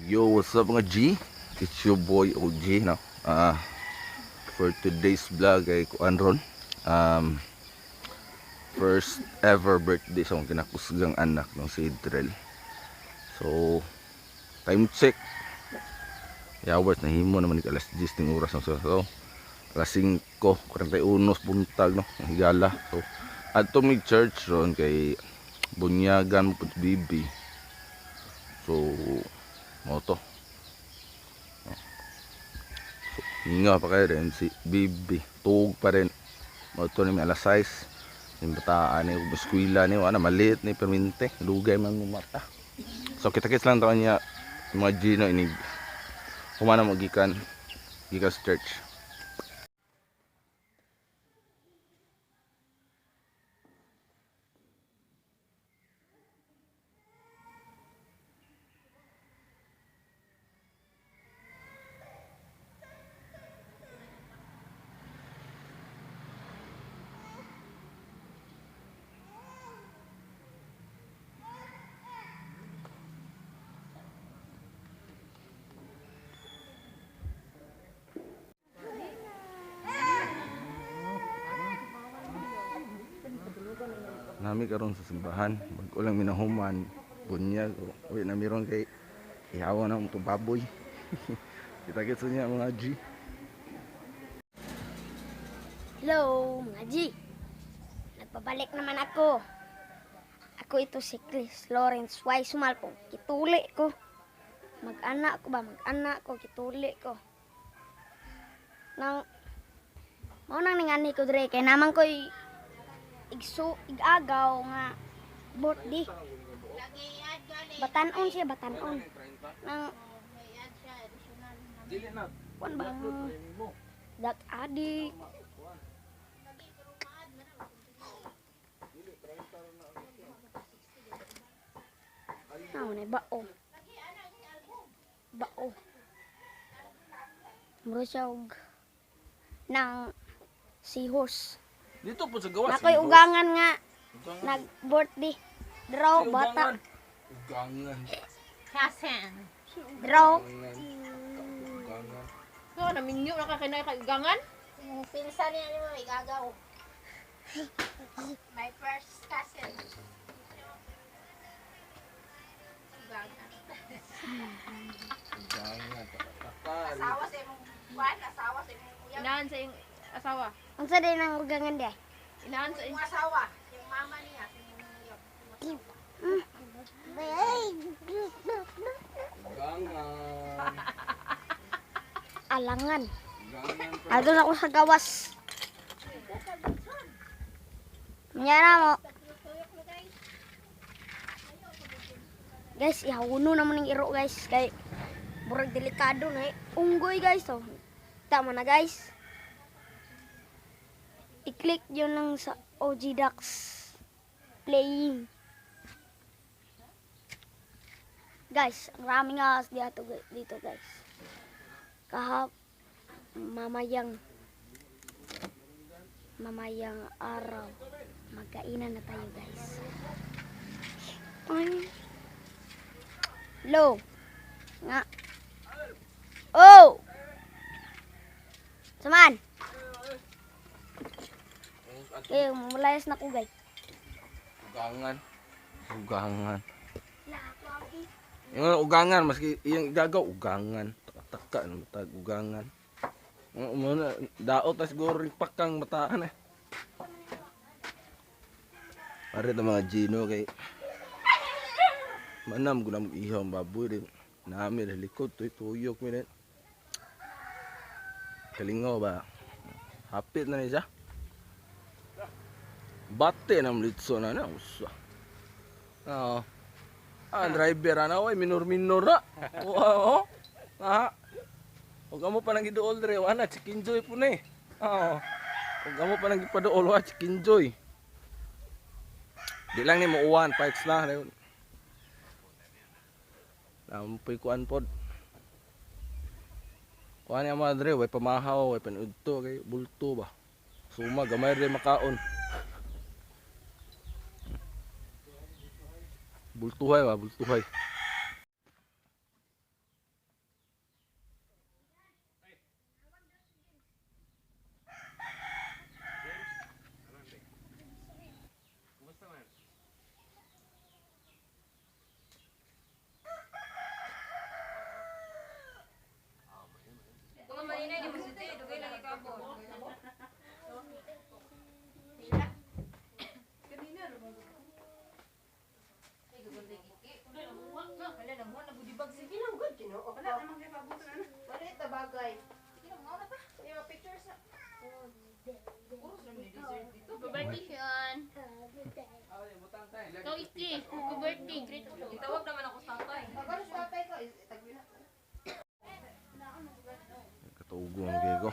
Yo, what's up, mga G? It's your boy OG, no? For today's vlog ay kuan ron. First ever birthday sa akong kinakusgang anak, no, si Idrel. So, time check. Hours nahimo naman ni alas 10 ning oras, no? So, alas 5:41 buntag, no, ang higala. So, adto mi church ron kay bunyagan mo pud bibi. So, mao to. So, hinga pa kayo rin si Bibi. Tuog pa rin. Mao to ni alas 6. Yung bataan ni eskwela ni wala maliit ni perminte. Lugay man mo mata. So kita-kits lang taon niya mga Gino inig humana mo gikan gikan sa church. Nami karon sa simbahan, bag-o lang minahuman bunyag. Uwi na miron kay ihawa na mo baboy. Kita-kits niya, mga G. Hello, mga G. Nagpabalik naman ako. Ako ito si Chris Lawrence Y. Sumalpong. Kituli ko. Mag-anak ko ba? Mag-anak ko. Kituli ko. Nang, mao nang ningani ko dire kay naman ko'y igsu igagaw nga birthday. Batanon siya, batanon. Nang kuan ba? Dak adik. Ano na bao. Bao. Mura siya og ng seahorse. Dito po sa gawas. Nakoy ugangan nga nag birthday. Draw bata. Ugangan. Cousin. Draw. Ugangan. So, naminyo na ka kinay kaigangan? Yung pinsan niya ni mo, igagaw. My first cousin. Ugangan. Ugangan. Asawa sa imong kuan, asawa sa imong uyab. Inahan sa iyong asawa. Unsa din ang ugangan di? Inahan sa Yung iyong. asawa, yung mama niya, sa imong uyab. Ugangan. Alangan. Ugangan. Adto na ako sa gawas. Nya na mo. Guys, ihawuno naman ng iro, guys, kay murag delikado na eh. Unggoy, guys, oh. Tama na, guys. I-click yun lang sa OG Ducks playing. Guys, ang raming ahas dito, dito, guys. Kahap mamayang mamayang araw magkainan na tayo, guys. Ay. Hello. Nga. Oh! Saman! Eh, malayas na ko, guys. Ugangan. Ugangan. Yung ugangan, maski iyang igagaw, ugangan. Taka-taka, ano matag ugangan. Muna, daot na siguro rin pakang bataan eh. Pare ta mga Gino kay manam gunam ihaw ang baboy din. Nami rin likod, tuy tuyok mi din. Kalingaw ba? Hapit na ni siya. Bate na mlitso na na. Usa. Oo. Ah, driver ana oy, minor-minor na. Oo. Ah. Ug amo pa nang giduol dire, wala chicken joy po ni. Oo. Ug amo pa nang gipaduol wa chicken joy. Di lang ni mo uwan, pikes na. Lampoy kuan pod. Kuan niya madre, way pamahaw, way panudto kay bulto ba. Suma gamay rin makaon. Bultuhay ba, bultuhay. Bag sige lang good, Ginoo. Wala naman kay pabuto na. Wala ita bagay. Sige lang, mauna ta. May mga pictures na. Happy birthday, Sean. Ikaw, Iki. Happy birthday. Great. Itawag naman ako sa tatay. Pag sa tatay ko, itagwi na. Katugo ang kay ko.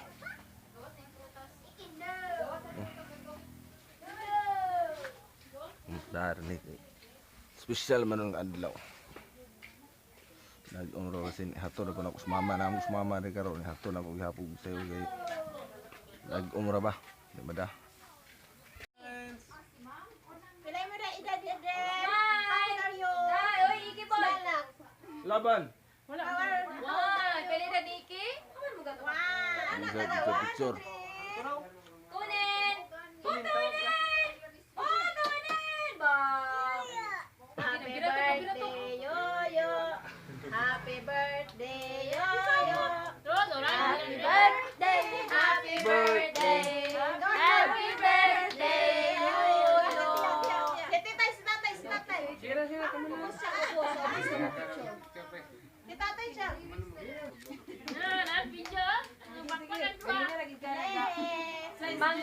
Dar ni special man ang adlaw. Nag-umro kasi hato na ko na sa mama na sa mama ni karon, hato na ko gihapon sayo kay nag-umra ba? Di ba da? Pilay mo na edad, Eden. How old are you? Ay, oy, Iki boy. Laban. Wow, pwede na di Iki? Kaman mo gato? Picture picture. Kunin! Kunin! Oh, kunin! Ba! Happy birthday, Yoyo. Happy birthday, Yoyo. Happy birthday, happy birthday. Happy birthday, Yoyo. Si tatay, si tatay, si tatay. Ubus siya, ubus. Ubus siya, picture. Si tatay siya. Love,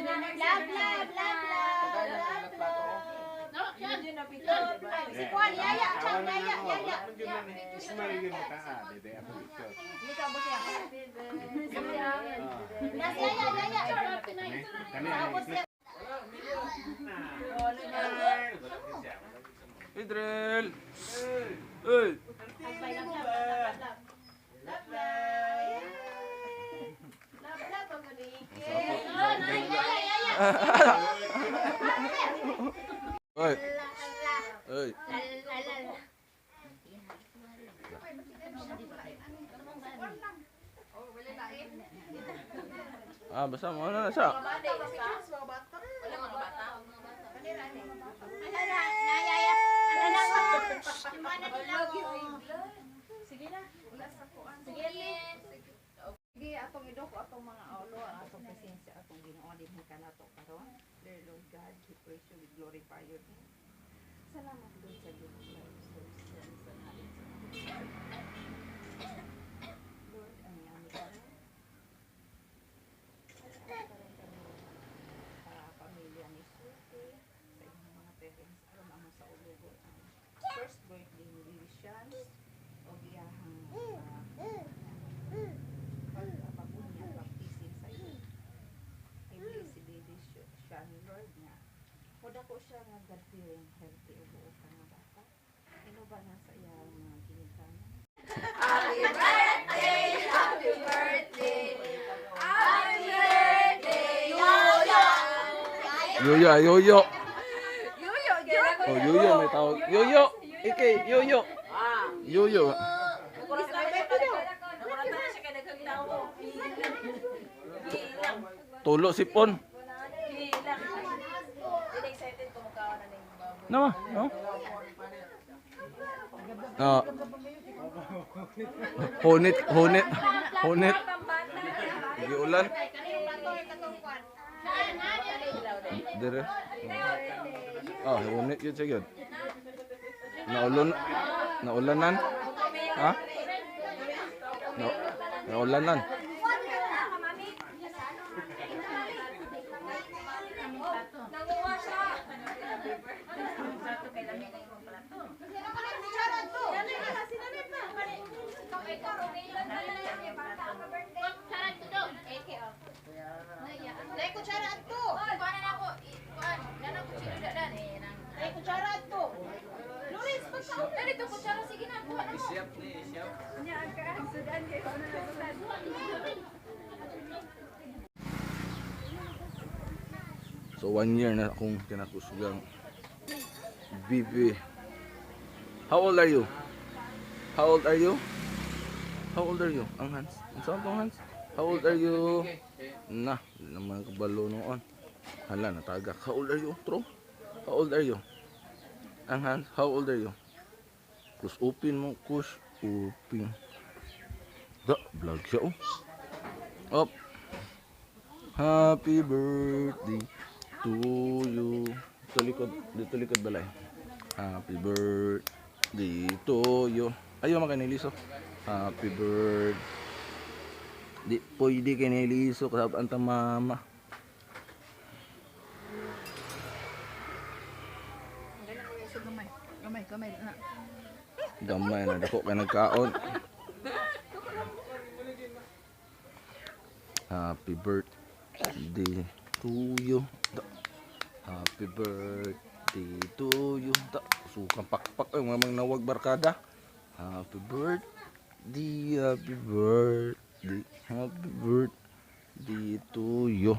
love, love, love, love. Si Juan, yaya, siya, yaya, yaya. Nasi yaya, yaya. Tapos siya. Idrel. Hey. Love, love. Love, love, ang galing. Oy. Oy. Ah, basta mo na siya. Wala mga bata. Sige, atong idoko atong mga ulo, ang atong presensya, atong Ginoo dinhi kanato karon. Dear Lord God, we praise you, we glorify your name. Salamat Lord sa Ginoo sa sa nalin sa Lord, ang yami karon. Salamat karon kami sa pamilya ni Suki, sa inyong mga parents, aron amo sa ulugo ang first birthday ni Lily Shans, o iyahang pagpagunya, baptism sa iyo. I bless si baby Sean, Lord, nga. Muda ko siya nga God-fearing, healthy, ug buo ka nga bata. Inuba na sa iyang mga ginikanan. Happy birthday! Happy birthday! Happy birthday! Yoyo! Yoyo, yoyo. Yoyo! Oh, yoyo may tawag. Yoyo. Iki, yoyo. Yoyo. Tulo sipon. No, no. No. Hunit, hunit, hunit. Giulan. Dire. Ah, hunit yun siya yun. Naulon, naulanan. Ha? Na, naulanan. Nanguha siya! Dai kutsara adto. Dai kutsara adto. Lawrence, pagkaon. Dito kutsara, sige na, kuha na mo. So one year na akong kinakusgang bibi. How old are you? How old are you? How old are you? Ang Hans. Ang saan tong Hans? How old are you? Na, di naman kabalo noon. Hala, natagak. How old are you, Tro? How old are you? Ang Hans, how old are you? Kus open mo, kus open. Da, vlog siya oh. Up. Happy birthday to you. Dito likod, dito likod balay. Happy birthday to you. Ayaw man kay niliso. Happy birthday. Di pwede kay niliso kasab ang mama. Gamay, gamay, gamay na. Gamay na dako kay nagkaon. Happy birthday to you. Happy birthday to you. Sukang pakpak ay mga mang nawag barkada. Happy birthday, happy birthday, happy birthday to you.